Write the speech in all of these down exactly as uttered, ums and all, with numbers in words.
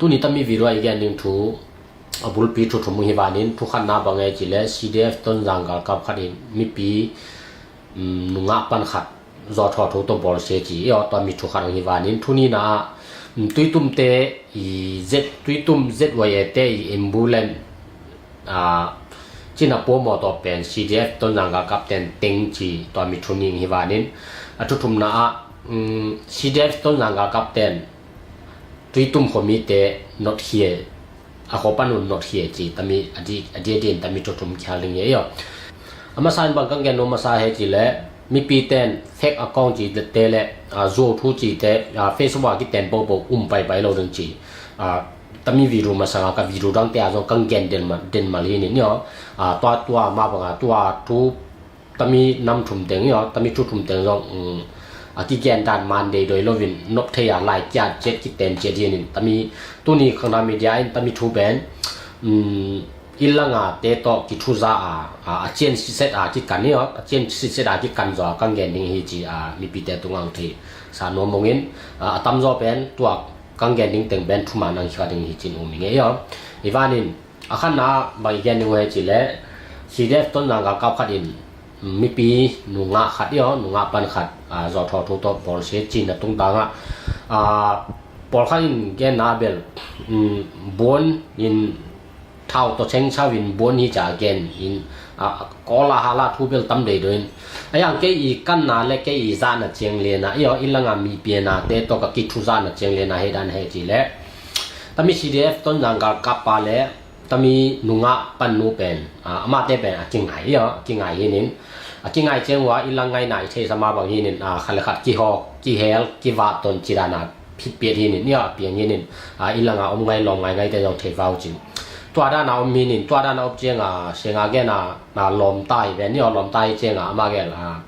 Tuni tami video ah i gen ding thu a bulpi thu thum hi vanin, thu khatna bang e ci le C D F Tonzang galkap khat in mipi, um, nungah pan khat zawthaw thu tawh bawlsia ci i aw, tua mi thu khat hi vanin, thu nina ah, um, Tuitum te i Z, Tuitum Z Y A te i ambulance, ah, cina pawmaw tawh pen C D F Tonzang galkap ten teng ci, tua mi thu ning hi vanin, a thu thumna ah, um, C D F Tonzang galkap ten Tuitum khuamite notkhia, a khua pan un notkhia ci tami a di a di a din tami thu thum kihal ding hi aw. A masa in bang kang gen nuam masa he ci le, mipi ten fake account ci te le, a, zuau thu ci te, a, Facebook a kiten popo um paipai lo ding ci. A, tami video masanga ka video dang te a zong kang gen den mal, den mal hi nin aw. A, tua tua ma banga tua thu tami nam thum teng i aw, tami thu thum teng zong, um, a kigen dan man dei doi lovin nop thei a lai kiat ciat kiten ciat hi nin, tami tuni khangna media in tami thu pen, um, i langa te tawh kithuza a, a, a cian siset a kikan i aw, a cian siset a kikan zaw a kang gen ding hi ci a mipite tungah thei sa nuam mongin, a, a tamzaw pen tua kang gen ding teng pen thuman ang kha ding hi cin um i ngei i aw. I vanin, a khatna bang i gen ding uh he ci le, C D F Tonzang galkap khat in mipi nungah khat i aw, nungah pan khat, a, zawthaw thu tawh bawlsia cina tungtangah, a, pawlkhat in genna bel, um, buan in thau tawh cheng sau in buan hi ca gen in, a, kawl a hala thu bel tam dei do in. A yang kei i kanna le kei i zahna ciang lena i aw, i langa mi piana te tawh ka kithu zahna ciang lena he dan he ci le, tami C D F Tonzang galkap pa le tami nungah pannu pen, a, amate pen a kingai i aw, a kingai hi nin, a kingai ciang ua i lang ngaina i theisa ma bang hi nin, a, khat le khat kihawk, kihel, kivah ton ci dana phitpiat hi nin i aw, a piang hi nin, a, i langa om ngai lawm ngai ngai te zong thei vau cin. Tua dana om hi nin, tua dana om cianga, senga gena, a, lawmta hi ven i aw, lawmta hi cianga ama gel, a,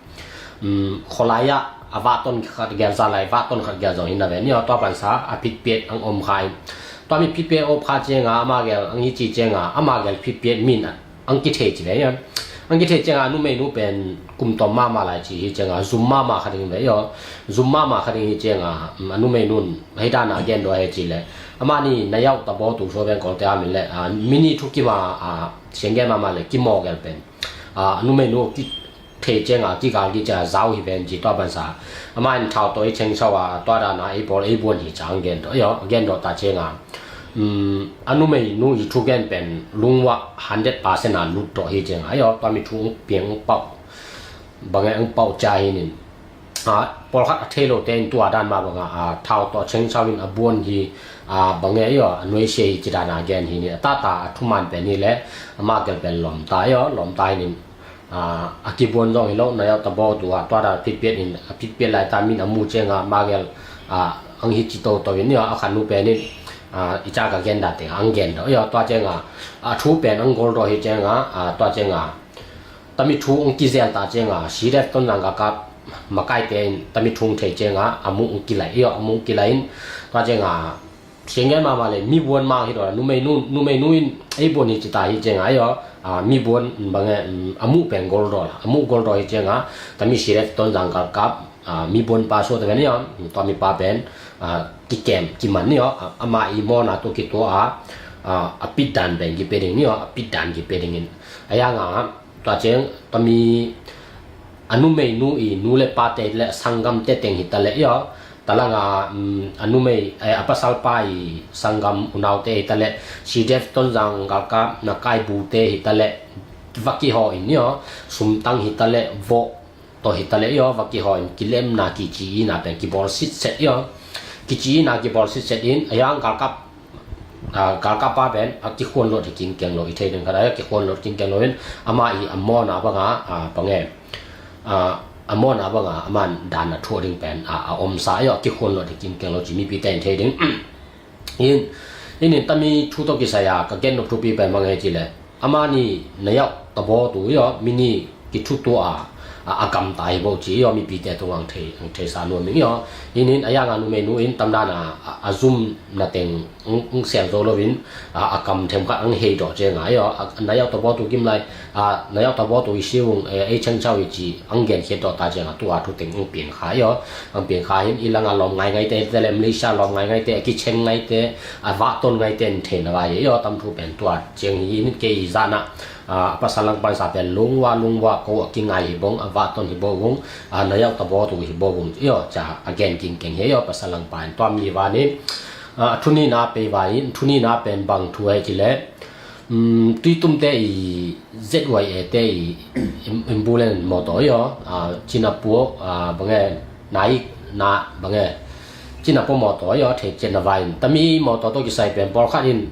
um, khualai ah a vah ton khat gel, za lai vah ton khat gel zong hi na ven i aw, tua pansa a phitpiat ang om kha in. Tua mi phitpiat om kha cianga ama gel ang hi ci cianga ama gel phitpiat min ang kithei ci ve i aw. Ang kithei cianga a numeinu pen kum tawm mama lai ci hi cianga zum mama kha ding ve i aw. Zum mama kha ding hi cianga, um, a numeinu in hei dana gen dua he ci le, amani na yauh tabaw tu so ven kawlte a min le, a, mini thu kima, a, siang gen mama le kimaw gel pen, a, a numeinu ki thei cianga kigal ki cianga zau hi ven ci tua bansa. Ama in thau tawh i cheng sau a tua dana ei bawl ei buan hi ciang gen dawh i aw, gen dawh ta cianga, um, a numeinu i thu gen pen lungwah hundred percent a lut dawh hi cianga i aw, tua mi thu ang piang ang pauh, bang e ang pauh cia hi nin. A, pawlkhat a thei lote in tua dan ma banga, a, thau tawh cheng sau in a buan hi, a, bang e i aw, a nuaisia hi ci dana gen hi nin. A tata a thuman pen hi le, ama gel pen lawmta i aw, lawmta hi nin. A, a kibuan zong hi lo, na yauh tabaw tu a tua dan phitpiat in, a phitpiat lai ta min a mu cianga ama gel, a, ang hi ci toto in i aw, a khannu pen in, a, i ca ka gen date ang gen dawh i aw, tua cianga, a, thu pen ang gol dawh hi cianga, a, tua cianga, tami thu ang kizel ta cianga, C D F Tonzang galkap makaite in tami thu ang thei cianga, a mu ang kilai i aw, a mu ang kilai in, tua cianga, siang gen mama le mi buan mang hi dawh, numeinu, numeinu in ei buan hi ci ta hi cianga i aw, a, mi buan bang e, um, a mu pen gol dawh, a mu gol dawh hi cianga, tami C D F Tonzang galkap, a, mi buan pa suah ta ven i aw, tua mi pa pen, a, kikem kiman i aw, a, ama i mawna tawh kitua a, a, a pit dan pen kipia ding i aw, a pit dan kipia ding in. A yanga, tua ciang, tami a numeinu i nu le pate le sanggamte teng hi ta le i aw. Talanga, um, a numei, eh, a pasalpa i sanggam unaute hi ta le, C D F Tonzang galkap na kaibute hi ta le, va kihaw in i aw, sumtang hi ta le, vawh tawh hi ta le i aw, va kihaw in kilemna kici ina pen kibawl sitset i aw. Kici ina kibawl sitset in, a yang galkap, a, galkap pa pen a kikhuan lot hi kingkeng lo, i thei ding khat a kikhuan lot kingkeng lo in, ama i a mawna banga, a, bang e, a, a mawna banga aman dan a thuah ding pen, a, a omsa i aw, a kikhuan lot hi kingkeng lo ci mipite in thei ding. In, in, in tami thu tawh kisai a ka gen nop thupi pen bang e ci le, amani na yauh tabaw tu i aw, mini kithutua a, a, a gamta hi bo ci i aw, mipite tungah ang thei, ang theisa nuam ing i aw. Hinin a yanga numeinu in tamdan a, a, a zum na teng ang, ang sel zo loin, a, a kam themkhat ang hei dawh cianga i aw. A, na yau tabaw tu gim lai, a, na yau tabaw tu i si ung, e, ei chengchau i ci ang gen khiat dawh ta cianga tua thu teng ang piang kha i aw. Ang piang kha hin i langa lawm ngaingai te, te le Malaysia lawm ngaingai te, a kicheng ngai te, a vahton ngai te in theina vai i aw. Tam thu pen tua ciang hi in kei i zana a, a pasal langpansa pen lungwa lungwa ko a kingai hi bong, a vahton hi bo bong, a na yau tabaw tu hi bo bong i aw. Ca a gen kingkeng hi i aw, pasal langpa in tua mi vanin, a, thunina pei vai in, thunina pen bang thu hei ci le, um, Tuitumte i Z Y A te i im, imbulen mawtaw i aw, a, cinapuak, a, bange, naik na bange, cinapuak mawtaw i aw, thei ciatna vai in. Tami mawtaw tawh kisai pen pawlkhat in,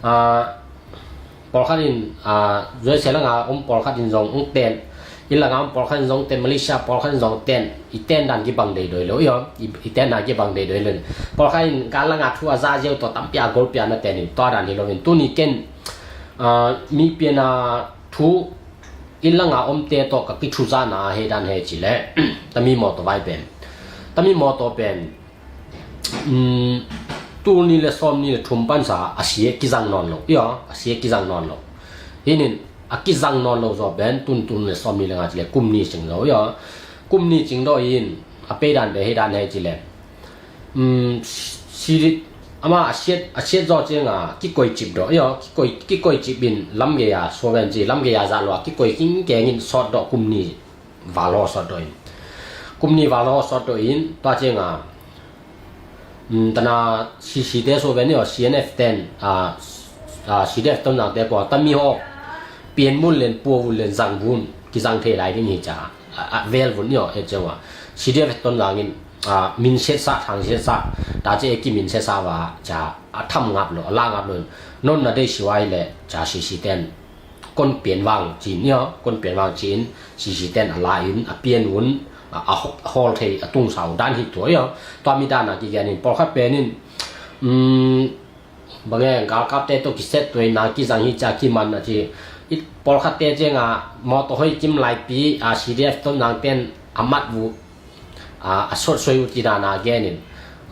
a, pawlkhat in, a, zuaise langa om pawlkhat in zong ong ten, i langa om pawlkhat in zong ten, Malaysia pawlkhat in zong ten, i ten dan kibang deidoi lo i aw, i, i ten dan kibang deidoi lo. Pawlkhat in gal langa thu a za ziau tawh tampi a golpia na ten in tua dan hi loin tuni ken, a, mi piana thu i langa omte tawh ka kithuzana a hei dan hei ci le, tami mawtaw vai pen, tami mawtaw pen, um, tulni le sawmni le thum pansa a sia kizang nawn lo i aw, a sia kizang nawn lo. Hinin a kizang nawn lo zaw pen tun tulni le sawmni le nga ci le kum ni cing lo i aw. Kum ni cing dawh in a pei dan pen hei dan hei ci le, um, si, ama a siat, a siat zaw cianga kikoi cip dawh i aw, kikoi, kikoi cip in lam gei a suaven ci, lam gei a zah lo a kikoi kingkeng in sawt dawh kum ni val haw sawt dawh in. Kum ni val haw sawt dawh in tua cianga, um, tana C C te so ven i aw, C N F ten, a, a, C D F Tonzang te pua tami haw pian vun len, pua vun len, zang vun, kizang thei lai ding hi ca, a, a vel vun i aw, he cianga C D F Tonzang in, a, min siatsa, thang siatsa, ta ci e ki min siatsa va ca a tham ngap lo, a la ngap lo in, non na dei siwa hi le ca C C ten kon pian vang ci-in i aw, kon pian vang ci-in C C ten a la in, a pian un, a, a hawl thei a tungsa uh dan hi tua i aw. Tua mi dan a kigen in pawlkhat pen in, um, bange galkapte tawh kiset tuaina kizang hi ca kiman a ci. I pawlkhatte cianga mawtaw hoi kim laipi a C D F Tonzang ten a mat uh a, a sawt suai uh ci dan a gen in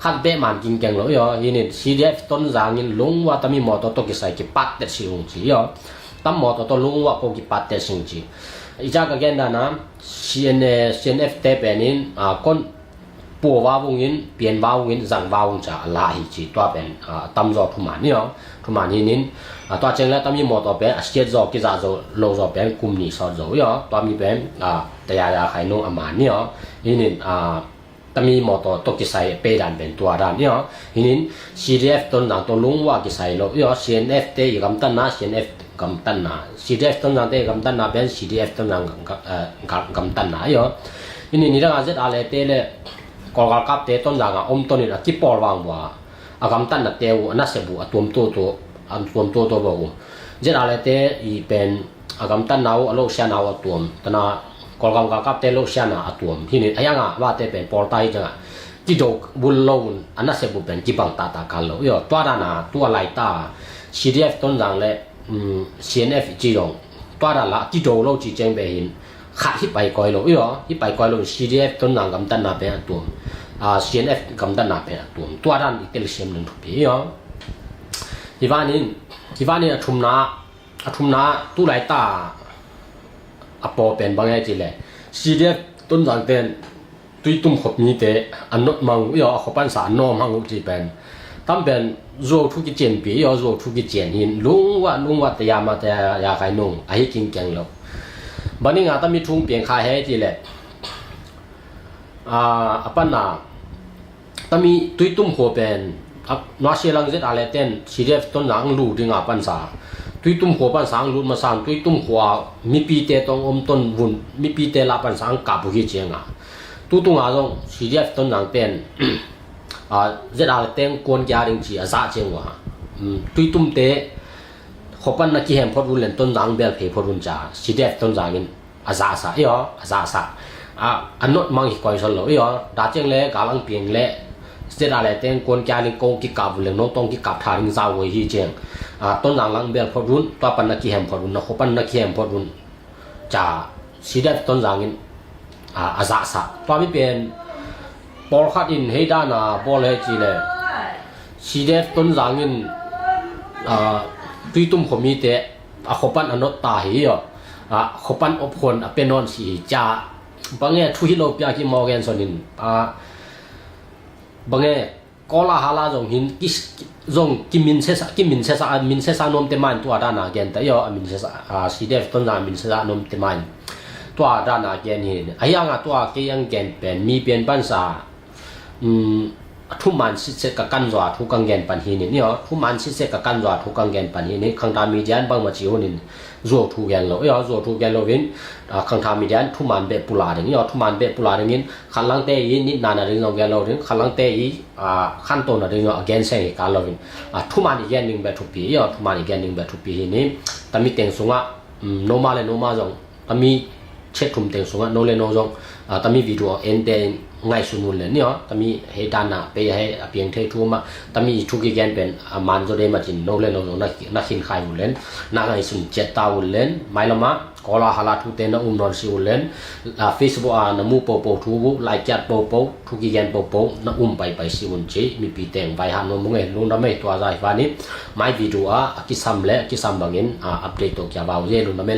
khat beh man kingkeng lo i aw. Hinin C D F Tonzang in lungwa tami mawtaw tawh kisai kipattet si ung ci i aw. Tam mawtaw tawh lungwa ko kipattet si ung ci. I ca ka gen dan a C N A, C N F te pen in, a, kon pua va vung in, pian va vung in, zang va vung ca a la hi ci. Tua pen, a, tam zaw thuman i aw. Thuman hinin, a, tua ciang le tami mawtaw pen a siat zaw, kizah zaw, lo zaw pen kum ni sawt zaw i aw. Tua mi pen, a, taya ya khai nung a man i aw. Hinin, a, tami mawtaw tawh kisai pei dan pen tua dan i aw. Hinin C D F Tonzang tawh lungwa kisai lo i aw. C N F te i gamtatna, C N F gamtatna, C D F Tonzang te i gamtatna pen C D F Tonzang gam, gam, eh, gam, gamtatna i aw. Hinin nidang a Z R le te le Kawlgalkapte Tonzang a om ton in a kipawl vang bua a gamtatna te uh, a nasep uh a tuam tuatu, a tuam tuatu bua uh. Z R le te i pen a gamtatna uh, a lohsiatna uh a tuam. Tana Kawlgam galkapte lohsiatna a tuam. Hinin a yanga vate pen pawlta hi cianga kido bul lo un a nasep uh pen kibang tata kal lo i aw. Tua dana tua laita C D F Tonzang le, um, C N F i ci zong tua dan la kido lo ci ciang be hin khat hi pai koi lo i aw. Hi pai koi lo in C D F Tonzang gamtatna pen a tuam, a, C N F gamtatna pen a tuam. Tua dan i telsiam ning thupi i aw. Hi vanin, hi vanin a thumna, a thumna tu laita a paw pen bang e ci le C D F Tonzang ten Tuitum khuapite a notmang uh i aw, a khuapansa a nawmang uh ci pen tam pen zuau thu kicianpi i aw. Zuau thu kician hin lungwa lungwa taya ma taya ya khai nung a hi kingkeng lo. Baninga tami thung piang kha he ci le, a, a panna tami Tuitum khua pen a, nuasia lang Z R le ten C D F Tonzang ang lu dinga pansa, Tuitum khua pansa ang lut masang, Tuitum khua mipite tawh om ton vun, mipite la pansa ang kap uh hi cianga. Tutunga zong C D F Tonzang ten, a, Z R le teng kuan kia ding ci a zah ciang uh a. Um, Tuitumte khuapan na kihem phot vun len Tonzang bel phei phot vun ca C D F Tonzang in a zahsa i aw, a zahsa. A, a notmang hi koi sol lo i aw. Da ciang le galang piang le Z R le teng kuan kia ding kong kikap vun leng nong tong kikap tha ding zau voi hi ciang. A, Tonzang lang bel phot vun, tua pan na kihem phot vun, na khuapan na kihem phot vun ca C D F Tonzang in a, a zahsah. Tua mi pen pawlkhat in hei dana bawl hei ci le CDF Tonzang in, a, Tuitum khuamite a khuapan a not ta hi aw, a, khuapan opkhuan a pia nawn si hi cia. Bange thu hi lo pia ki mawgen son in, a, bange Kawla hala zong hin ki, zong ki min sesa, ki min sesa, a min sesa nuamte main tua dana gen ta i aw, a min sesa, a, CDF Tonzang a min sesa nuamte main tua dana gen hi. A hianga tua kei ang gen pen mi pian pansa, um, thuman sitset ka kan zaw a thu kang gen pan hi ni, ni aw, thuman sitset ka kan zaw a thu kang gen pan hi ni. Khangta media in bangma ci hunin zuau thu gen lo i aw, zuau thu gen lo in, a, Khangta media in thuman beh pula ding i aw, thuman beh pula dingin khanlangte i nitna na ding zong gen lo ding, khanlangte i, a, khanto na ding zong a gen seng hi ka lo in, a, thuman i gen ding beh thupi i aw, thuman i gen ding beh thupi hi ni. Tami teng sungah, um, noma le noma zong, tami chet thum teng sungah no le no zong, a, tami video ente in ngaihsun un len ni aw, tami hei dana pei hei a piang thei thu ma, tami i thu kigen pen a man zaw dei macin no le no zong na, na khin khai un len, na ngaihsun ciat ta un len, mailama Kawla hala thute na um nawn si un len, a, Facebook a na mu popo thu bu, like kiat popo, thu kigen popo, na um paipai si un ci, mipi teng vai han nuam mung e, lungdam e, tua zai vani, mai video a, a kisam le, a kisam bangin, a, update to kia vau ye, lungdam e.